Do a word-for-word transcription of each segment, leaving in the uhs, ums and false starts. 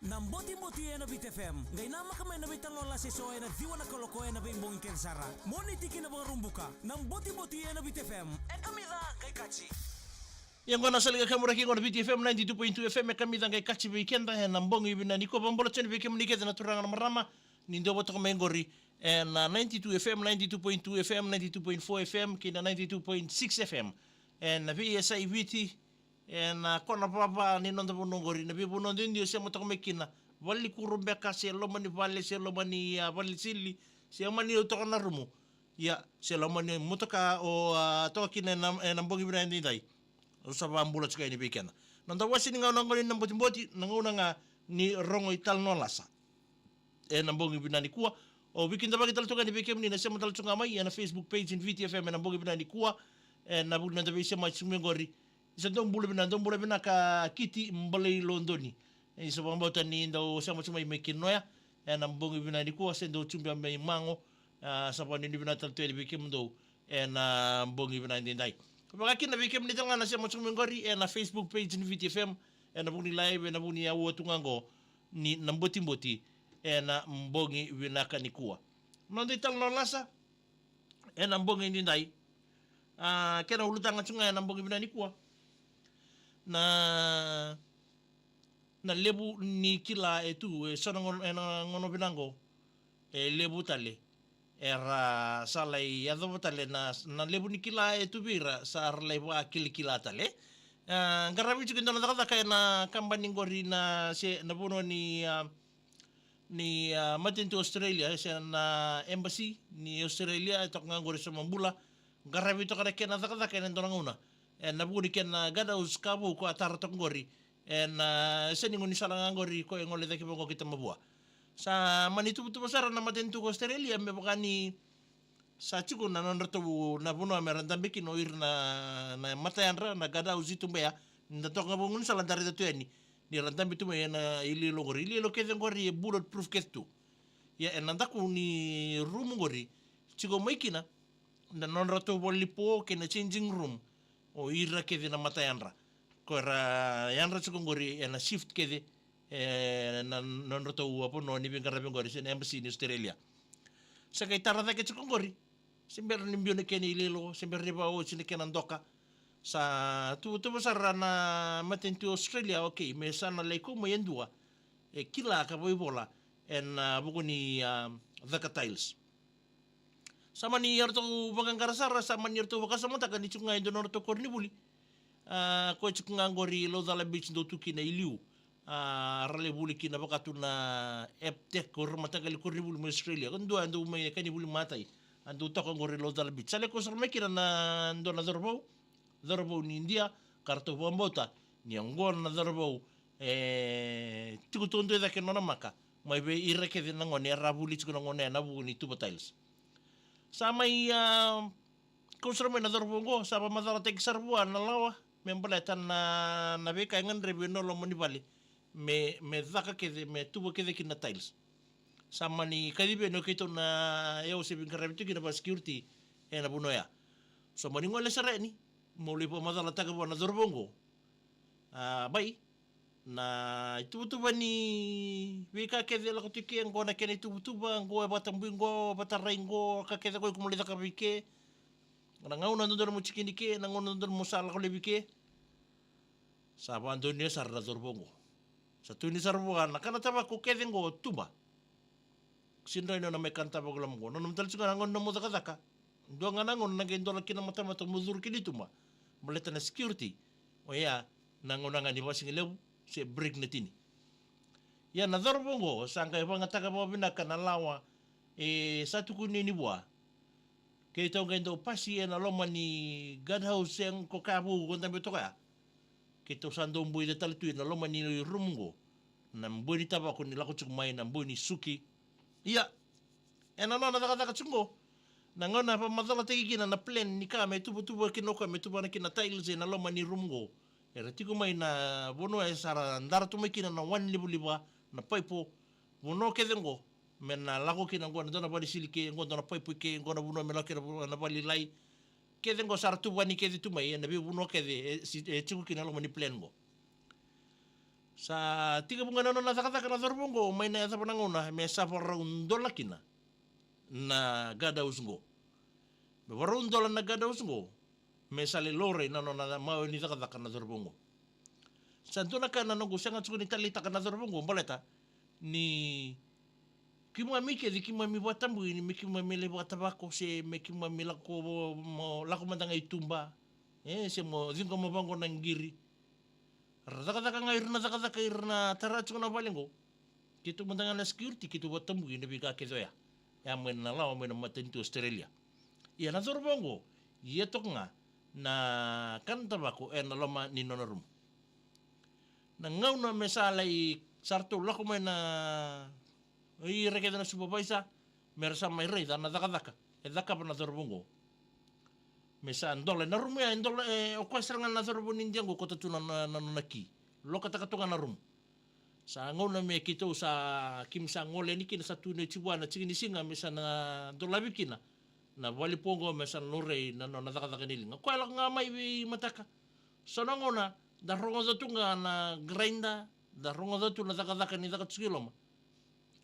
Na Botiboti ena Viti F M. Qai namaka mai na veitalanoa lasa eso ena ciwa na kaloko ena veibogi kece sara. Moniti ki na Vakaraubuka. Na Botiboti ena Viti F M. E kamica qai kaci. Ia qo na sala ni kaburaki qo na Viti F M ninety-two point two F M, e kamica qai kaci vei keda ena bogi vinaka nikua. Vakabula tiko yani vei kemuni kece na turaga na marama ni dau vata toka mai qori ena ninety-two F M, ninety-two point two F M, ninety-two point four F M kei na ninety-two point six F M ena veiyasai Viti, ena kona vava ni noda vanua qori, na veivanua duidui o sema toka mai kina, valenikuro beka, se loma ni vale, se loma ni, a, vale sili, se mani o toka na rumu. Ia, se loma ni motoka o, a, toka kina ena, ena bogi vinaka edaidai. Au sa vakabula tiko yani vei keda. Noda wase ni gauna qo ni na Botiboti, na gauna ga ni rogo italanoa lasa ena bogi vinaka nikua. Au veikidavaki tale tu ga yani vei kemuni na sema tale tu ga mai ena Facebook page ni Viti F M ena bogi vinaka nikua, ena vuku ni noda veisemati tiko mai qori. Ni sa dou bula vinaka, dou bula vinaka Kiti Balai Lodoni. Ni sa vakabauta ni dou sema tiko mai mai Kinoya ena bogi vinaka nikua, se dou tu beka mai Mago. A, sa vakanuinui vinaka tale tu yani vei kemudou ena bogi vinaka edaidai. Vaka kina vei kemuni tale ga na sema tiko mai qori ena Facebook page ni Viti F M, ena vuku ni live, ena vuku ni aua tu ga qo ni na Botiboti ena bogi vinaka nikua. Noda italanoa lasa ena bogi edaidai, a, kena ulutaga tu ga ena bogi vinaka nikua, na, na levu ni kila e tu, e so na gauna, ena gauna vinaka qo, e levu tale era sa lai yacova tale na, na levu ni kila e tu vei ira sa ra lai vakilakila tale. A, qaravi tiko e dua na cakacaka ena kabani qori na, se na vanua ni, a, ni, a, matanitu Australia, se na embassy ni Australia e toka ga qori e Somabula. Qaravi toka na kena cakacaka ena dua na gauna ena vuku ni kena guard house ka vou ka tara toka qori ena, a, yasa ni gaunisala ga qori ko e gole cake vaqo ki Tamavua. Sa mani tuvatuva sara na matanitu ko Australia me vaka ni sa tiko na nodratou na vanua me ra dabe kina o ira na, na matayadra, na guard house i tuba ya. Ni da toka ga vaqo gaunisala da raica tu yani ni ra dabe tu mai ena iloilo qori. Iloilo kece qori e bulletproof kece tu. Ia ena daku ni rumu qori tiko mai kina na nodratou valenipo kei na changing room o ira kece na matayadra ko era yadra tiko qori ena shift kece, e, na nodratou vanua ni veiqaravi qori se na embassy ni Australia. Sa qai tara cake tiko qori, se bera ni biu na kena iloilo, se bera ni vakaoti na kena doka. Sa tuvatuva sara na matanitu Australia, okay, me sa na lai kau mai e dua e kila ka vakaivola ena, a, vuku ni, a, caka tiles. Sa mani ratou vaqaqara sara, sa mani ratou vakasamataka ni tiko ga e dua na nodratou koronivuli, a, ko e tiko ga qori Laucala Beach, dau tu kina i liu. A, ra lai vuli kina vaka tu na Aptec, ko ira mataqali koronivuli mai Australia. Ko dua e dau mai, e ka ni vuli matai, a dau toka qori Laucala Beach. Sa lai kau sara mai kina na dua na cauravou, cauravou ni Idia, ka ratou vakabauta ni oqo na cauravou e tiko duadua cake na nona maka mai vei ira kece na gone era vuli tiko na gauna ya ena vuku ni tuva tiles. Sa mai, a, kau sara mai na cauravou oqo, sa vakamacalataki sara vua na lawa me baleta na, na veika e gadrevi ena loma ni vale me, me caka kece, me tuva kece kina na tiles. Sa mani kacivi yani o keitou na iyau se veiqaravi tu kina vakasecurity ena vanua ya. Sa mani gole sara yani meu lai vakamacalataka vua na cauravou oqo. A, bai, na ituvatuva ni veika kece e lako tu i ke, qo na kena ituvatuva, qo e vakatabui qo, vakatarai qo, ka kece qo iko mo lai cakava i ke. Na gauna dodonu mo tikina i ke, na gauna dodonu mo sa lako laivi i ke. Sa vakadonuya sara na cauravou oqo. Sa tukuni sara vua na kana tavako kece qo tuba. Sega ni rawa ni o na mai kana tavako i loma qo. Nanuma tale tiko ga na gauna nomu cakacaka. Dua ga na gauna na qai dola kina na matamata mo curu kina i tuba. Baleta na security. Oya na gauna ga ni vakasigalevu se break na tini. Ia na cauravou oqo sa qai vakayagataka vakavinaka na lawa e sa tukuni yani vua. Keitou qai dau pasi ena loma ni guard house, e, ko ka vou ko dabe toka ya. Keitou sa dau boica tale tu ena loma ni rumu oqo na boi ni tavako ni lako tiko mai, na boi ni suki. Ia, ena nona cakacaka tiko qo, na gauna vakamacalataki kina na plan ni ka me tuvatuva kina o koya, me tuvana kina na tiles ena loma ni rumu oqo, era tiko mai na vanua e sa ra dara tu mai kina na wani livaliva, na paipo, vanua kece oqo me na lako kina. Oqo na dua na vale sili ke, oqo dua na paipo i ke, oqo na vanua me lako kina na vale lailai. Kece oqo sa ra tuvani kece tu mai ena veivanua kece e, si, e tiko kina na loma ni plan oqo. Sa tekivu ga na nona cakacaka na cauravou oqo mai na yacova na gauna me sa varau dola kina na guard house oqo. Me varau dola na guard house oqo, me sa lai laurai na nona mawe ni cakacaka na cauravou oqo. Sa dua na ka na noqu sega tiko ni taleitaka na cauravou oqo, baleta ni keimami kece, keimami vakatabui ni me keimami lai vakatavako se me keimami lako, mo lako mada ga i tuba, e, se mo ciqoma vaqo na qiri. Ra cakacaka ga ira na cakacaka, ira na tara tiko na vale oqo. Keitou mada ga na security, keitou vakatabui na veika kece oya. E a mai na lawa mai na matanitu Australia. Ia na cauravou oqo, ia toka ga na kana tavako ena loma ni nona rumu. Na gauna me sa lai, sa ratou lako mai na, ira kece na supervisor, me ra sa mai raica na cakacaka e cakava na cauravou oqo. Me sa dola ena rumu ya, e dola, e, o koya sara ga na cauravou ni Idia oqo, kauta tu na, na, na nona ki. Lokataka toka ga na rumu. Sa gauna me keitou sa, keimami sa gole yani kina, sa tu na oti vua na tiki ni siga me sa na dolavi kina na valepo oqo, me sa laurai na, na, na cakacaka ni liga. Koya lako ga mai veimataka. So na gauna da rogoca tu ga na grinder, da rogoca tu na cakacaka ni caka tiko i loma.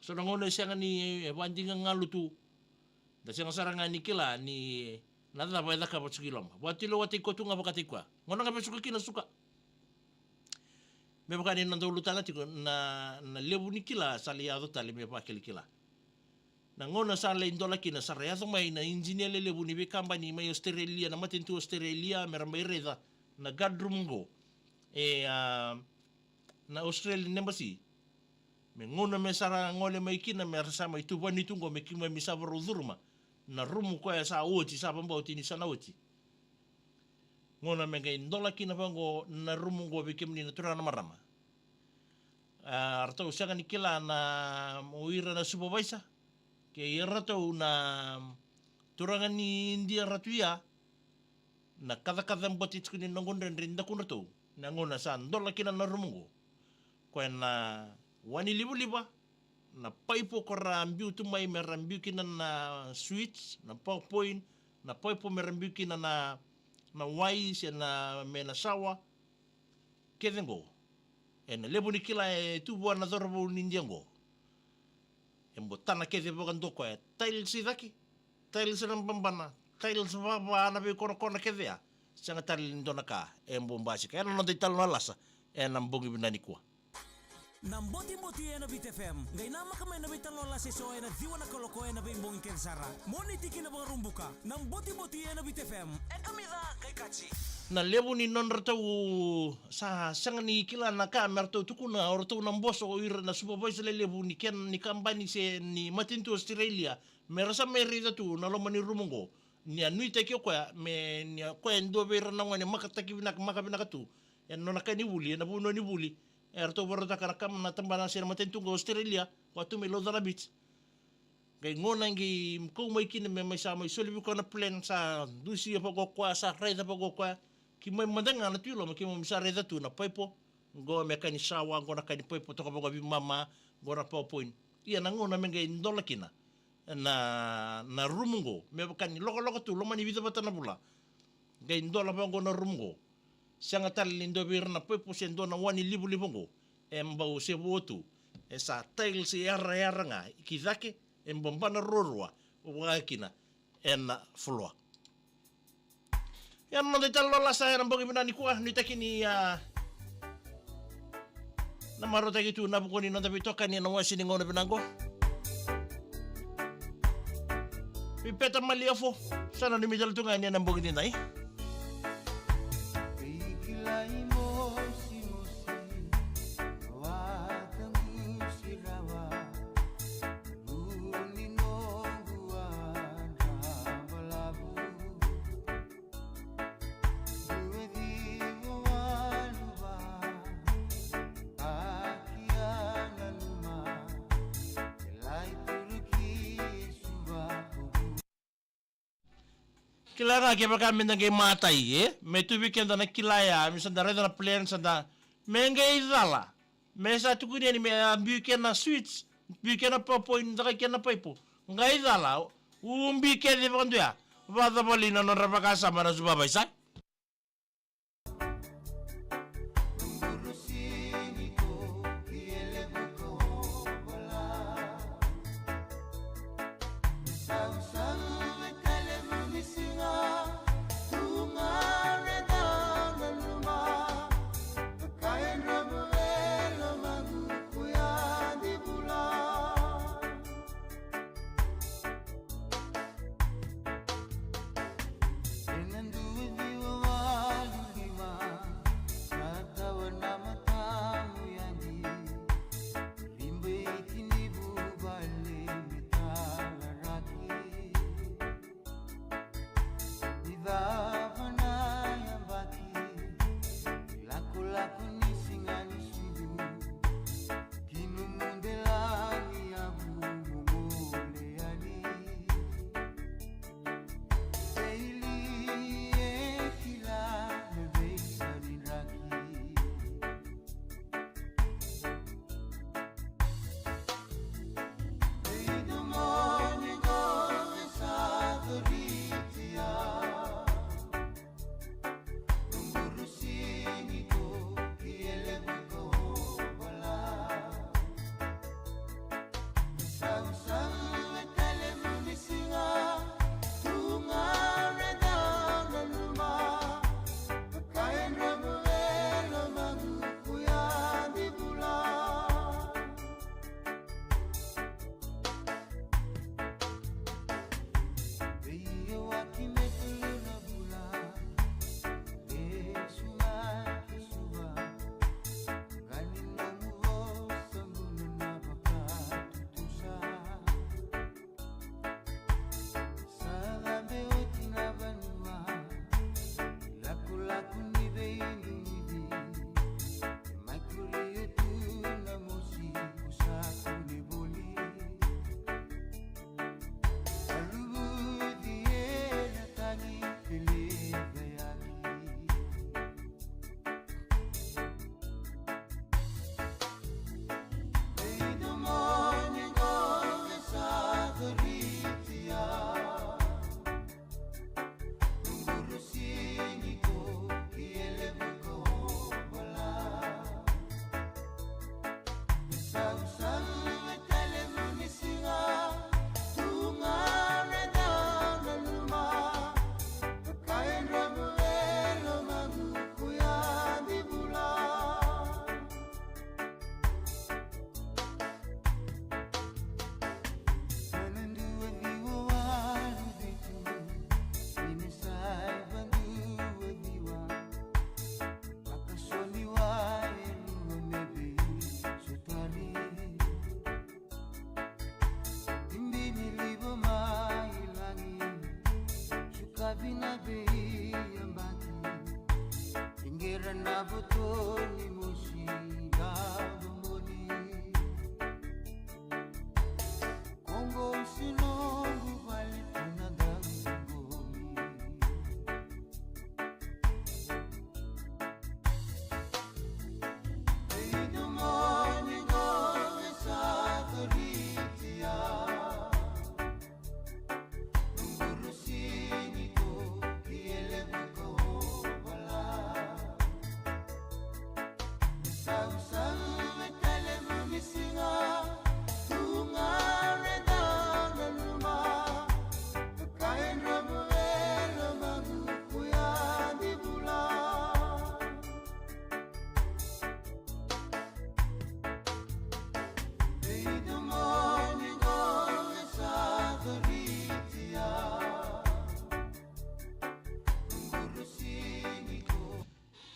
So na gauna e sega ni, e vadiga galu tu. Da sega sara ga ni kila ni na cava e cakava tiko i loma. Vakatulewa tiko tu ga vakataki koya. Gauna ga me suka kina, suka. Me vaka ni na dau ulutaga tiko na, na levu ni kila sa lai yaco tale me vakilakila. Na gauna sa lai dola kina, sa ra yaco mai na injinia lelevu ni veikabani mai Australia, na matanitu Australia, me ra mai raica na guard room oqo. E, a, na Australian Embassy. Me gauna me sa ra gole mai kina, me ra sa mai tuvani tu oqo, me keimami sa varau curuma na rumu koya sa oti, sa vabauti ni sa na oti. Gauna me qai dola kina vaqo na rumu oqo vei kemuni na turaga na marama. A, ratou sega ni kila na, o ira na supervisor kei iratou na turaga ni Idia ra tu ya, na kacakaca bote tiko ni noqu dredre ni dakudratou. Na gauna sa dola kina na rumu oqo, koya na wani livaliva, na paipo ko ra biu tu mai me ra biu kina na switch, na power point, na paipo me ra biu kina na, na wai se na, me na sawa. Kece oqo, ena levu ni kila e tu vua na cauravou ni Idia oqo. E botana kece vakadua koya, tiles i cake, tiles na babana, tiles vava na veikonakona kece ya. Sega tale ni dua na ka e bau basika. Ena noda italanoa lasa ena bogi vinaka nikua. Na Botiboti ena Viti F M. Qai namaka mai na veitalanoa lasa eso ena ciwa na kaloko ena veibogi kece sara. Moniti ki na Vakaraubuka. Na Botiboti ena Viti F M. E kamica qai kaci. Na levu ni nodratou sa sega ni kila na ka me ratou tukuna o ratou na boso, o ira na supervisor lelevu ni kena ni kabani se ni matanitu Australia, me ra sa mai raica tu na loma ni rumu oqo. Ni a nuitaki o koya, me ni o koya e dua vei ira na gone makataki vinaka, maka vinaka tu ena nona ka ni vuli, ena vanua ni vuli. E ratou vakarautaka na kam-, na tabana se na matanitu oqo Australia, koya tu mai Laucala Beach. Qai gauna qai kau mai kina me mai sa mai soli vei koya na plan, sa dusia vaqo koya, sa raica vaqo koya. Keimami mada ga na tu i loma, keimami sa raica tu na paipo. Qo me ka ni sawa, qo na ka ni paipo toka vaqo veimama, qo na power point. Ia na gauna me qai dola kina na, na rumu oqo, me vaka ni lokoloko tu loma ni vica vata na vula. Qai dola vaqo na rumu oqo. Sega tale ni dua vei ira na paipo se dua na wani livaliva oqo e bau se vo tu. E sa tiles yarayara ga ki cake, e babana ruarua vaka kina ena floor. Ia na noda italanoa lasa ena bogi vinaka nikua, nuitaki ni, a, na marautaki tu na vuku ni noda veitokani ena wase ni gauna vinaka oqo. Vipeta Maliofo, sa nanumi tale tu ga yani ena bogi nidai. Kila ga kevaka meda qai matai, e? Me tu vei keda na kila ya, me sa da raica na plan, sa da, me qai cala. Me sa tukuni yani me a biu kena switch, biu kena power point, caka kena paipo. Qai cala, ubi kece vakadua ya. Vakacavali na nodra vakasama na supervisor.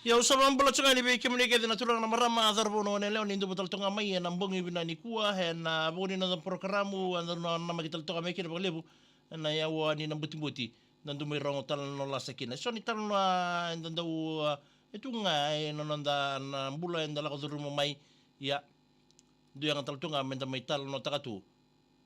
Ia au sa vakabula tu ga yani vei kemuni kece na turaga na marama, a cauravou, na goneyalewa ni dou vakarorogo tale tu ga mai ena bogi vinaka nikua, ena vuku ni noda porokaramu eda na namaki tale tu ga mai kina vakalevu ena yawa ni na butiboti, da dau mai rogo tale na lasa kina. So ni tale na eda dau, a, e tu ga ena noda na bula eda lako curuma mai, ia dua ga tale tu ga meda mai talanoataka tu.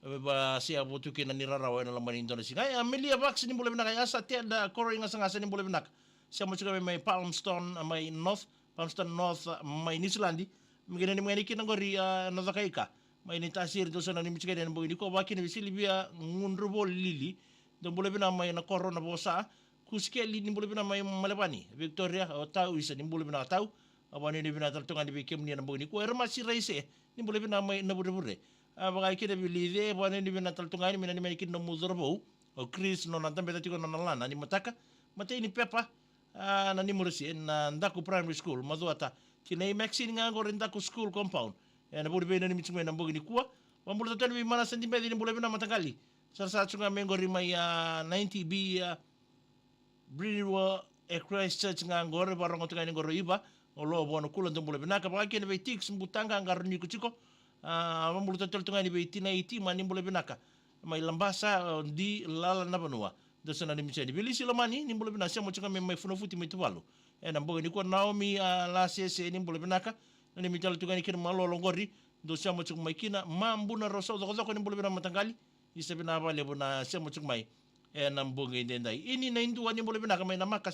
E vakaseavu tu kina ni rarawa ena loma ni dua na siga. Ia, Amelia Vax, ni bula vinaka. Ia, sa Ted, a, Koro i Gasagasa, ni bula vinaka. Sema tu ga mai, mai Palmerston, a, mai North, Palmerston North, a, mai Niusiladi. Me kena ni mai yani kina qori, a, na Cakaika. Mai ni tasiri, dou sa nanumi tu ga yani ena bogi nikua, vaka kina vei Silivia Gudruvoli Lili. Dou bula vinaka mai na Koro na Vosa. Kusikeli, ni bula vinaka mai Malevani. Victoria, o Tau Isa, ni bula vinaka Tau. A, vakanuinui vinaka tale tu ga yani vei kemuni ena bogi nikua. Era Masi Raise, ni bula vinaka mai Navurevure. A, vaka kina vei Lice, vakanuinui vinaka tale tu ga yani, me nanumi yani kina nomu cauravou o Chris, nona dabe tiko nona lana ni mataka. Matai ni pepa, a, na Nimurasi ena Daku Primary School, Macuata. Tinai Maxine ga qori Daku School Compound. Ena vuku ni veinanumi tu ga mai ena bogi nikua. Vakabula tale tu yani vei Manasa Dibeci, ni bula vinaka mataqali. Sarasara tu ga mai qori mai, a, ninety B, a, Brewer e Christchurch ga qori, vakarogo tu ga yani qori o Iva, o Lovo na Kula, dou bula vinaka. Vaka kina vei Tix Butaqa, qarauni iko tiko. A, vakabula tale tu ga yani vei Tinai Tima, ni bula vinaka. Mai Labasa, o Di Lala na vanua. Dou sa nanumi tu yani. Vei Lisi Lomani, ni bula vinaka, sema tu ga mai, mai Funafuti, mai Tuvalu. Ena bogi nikua Naomi, a, Lasese, ni bula vinaka. Nanumi tale tu ga yani kina Malolo qori. Dou sema tu ga mai kina. Mabuna Rosau Cokocoko, ni bula vinaka mataqali. Isa vinaka vakalevu na sema tu ga mai ena bogi edaidai. Ini Naidua, ni bula vinaka mai na Maka,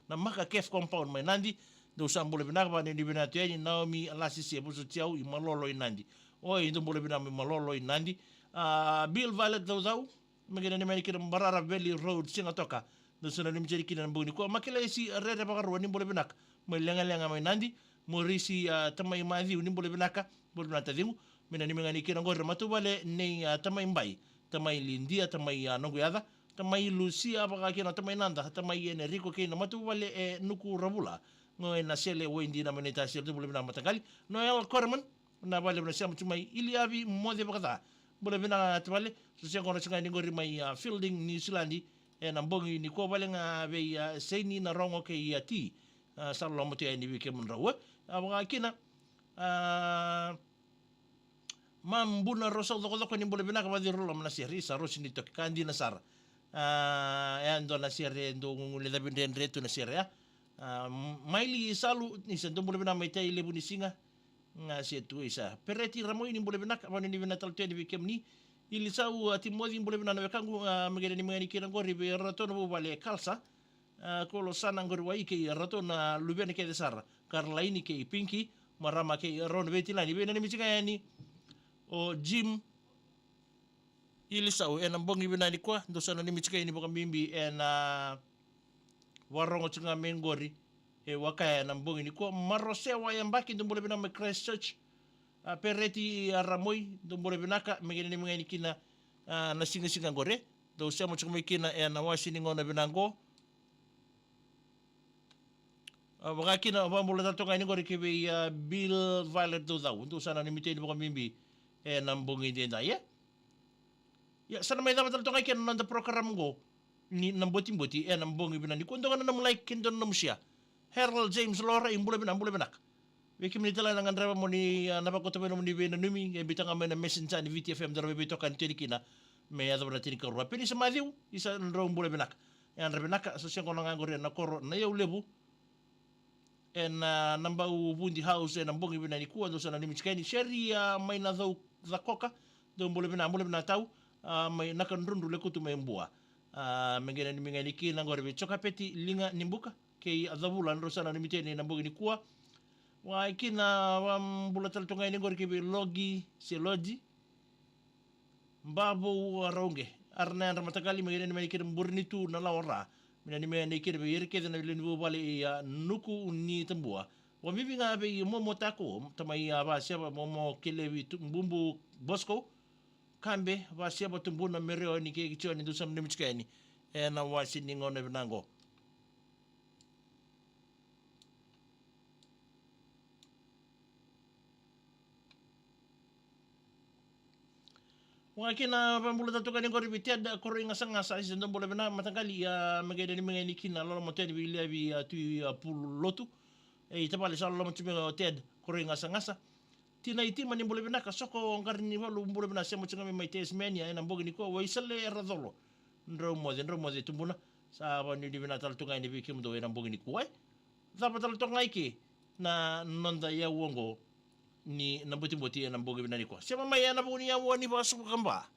na Maka Cafe Compound mai Nadi. Dou sa bula vinaka, vakanuinui vinaka tu yani Naomi Lasese, vosoti au i Malolo i Nadi. Oi, dou bula vinaka mai Malolo i Nadi. A, Bill Violet Caucau, me kena ni mai kina Mbarara Valley Road, Sigatoka. Dou sa nanumi tu yani kina ena bogi nikua. Makelesi Rere Vakarua, ni bula vinaka mai Legalega mai Nadi. Morisi, a, Tamai Maciu, ni bula vinaka, bula vinaka taciqu. Me nanumi ga yani kina qori matavuvale nei, a, Tamai Bai, Tamai Lidia, Tamai, a, Noqu Yaca, Tamai Lusia, vaka kina Tamai Nada, Tamai Enerico kei na matavuvale e Nukuravula. Qo ena sele Waidina mai Naitasiri, dou bula vinaka mataqali. Noel Koreman, na vale na sema tu mai Iliavi, moce vakaca. Bula vinaka tavale, so se qo na tu ga yani qori mai, a, Fielding, Niusiladi, ena bogi nikua vale ga vei, a, Seini Narogo kei, a, Ti. A, sa loloma tu yani vei kemudrau, e. A, vaka kina, a, Mabuna Rosau Cokocoko, ni bula vinaka, vakaciriloloma na sere, sa Rosi ni Toki, ka dina sara. A, e a dua na sere, dou gugulecavi dredre tu na sere, a. A, Maili Salu, ni sa dou bula vinaka mai Tailevu ni siga. Ga se tu isa. Pereti Ramoi, ni bula vinaka, vakanuinui vinaka tale tu yani vei kemuni. Ilisau, a, Timoci, bula vinaka na wekaqu, a, me kena ni mai yani kina qori vei iratou na vuvale e Kalsa. A, Kolosana qori Waikei, iratou na luvena kece sara. Karlaini kei Pinki, marama kei rau na veitilani. Veinanumi tu ga yani o Jim Ilisau ena bogi vinaka nikua, dou sa nanumi tu ga yani vakabibi ena vakarogo tu ga mai qori. E vaka ena bogi nikua, Marose Wayabaki, dou bula vinaka mai Christchurch. A, Pereti, a, Ramoi, dou bula vinaka, me kena ni mai yani kina, a, na sigasiga qori. Dou sema tu ga mai kina ena wase ni gauna vinaka qo. A, vaka kina, vakabula tale toka yani qori ki vei, a, Bill Violet Caucau. Dou sa nanumi tu yani vakabibi ena bogi edaidai, e? Ia, sa na mai cava tale toka kina na noda program qo ni na botiboti ena bogi vinaka nikua. Dua ga na nomu like, dua na nomu share. Harold James Lora, i bula vinaka, bula vinaka. Vei kemuni tale na gadreva mo ni, a, na vakauta mai nomuni veinanumi, e biuta ga mai na Messenger ni Viti F M, drau veiveitokani tu yani kina me yacova na tinikarua. Penisa Maciu, isa drau bula vinaka. Yadra vinaka, so se qo na ga qori ena koro na Yau Levu. Ena, a, Nabau Vudi House, ena bogi vinaka nikua, dou sa nanumi tu ga yani. Seri, a, mai na Cau Cakoka, dou bula vinaka, bula vinaka tau, a, mai Nakadrudru Lekutu mai Bua. A, me qai nanumi ga yani kina qori vei Jokapeti Liga ni Buka kei a Cavula, drau sa nanumi tu yani ena bogi nikua. Vaka kina, a, bula tale toka yani qori ki vei Logi se Loji. Bavou, a, Rauqe. Ara na yadra mataqali, me nanumi yani kina Burenitu na Lawara. Me nanumi yani kina vei ira kece na lewe ni vuvale i, a, Nuku ni Tabua. Vakabibi ga vei Momo Tako, Tamai, a, Vaseva, Momo Kelevi, Tu-, Bubu Bosco. Kabe, Vaseva, Tubuna, Mereoni kei Joni, dou sa nanumi tu ga yani ena wase ni gauna vinaka qo. Vaka kina, vakabula tale toka yani qori vei Ted, a, Koro i Gasagasa, isa dou bula vinaka mataqali, a, me qai nanumi ga yani kina, loloma tu yani vei Liavi, a, Tui, a, Pulu Lotu. E, i tavale sa loloma tu mai o Ted Koroi Gasagasa. Tina i Tima, ni bula vinaka. Soko Qarinivalu, bula vinaka, sema tu ga mai Tasmania ena bogi nikua. Waisale Racolo, drau moce, drau moce tubuna. Sa vanuinui vinaka tale tu ga yani vei kemudou ena bogi nikua, e. Cava tale toka ga i ke na noda iyau oqo ni na botiboti ena bogi vinaka nikua. Sema mai ena vuku ni iyau ni vakasuka kaba.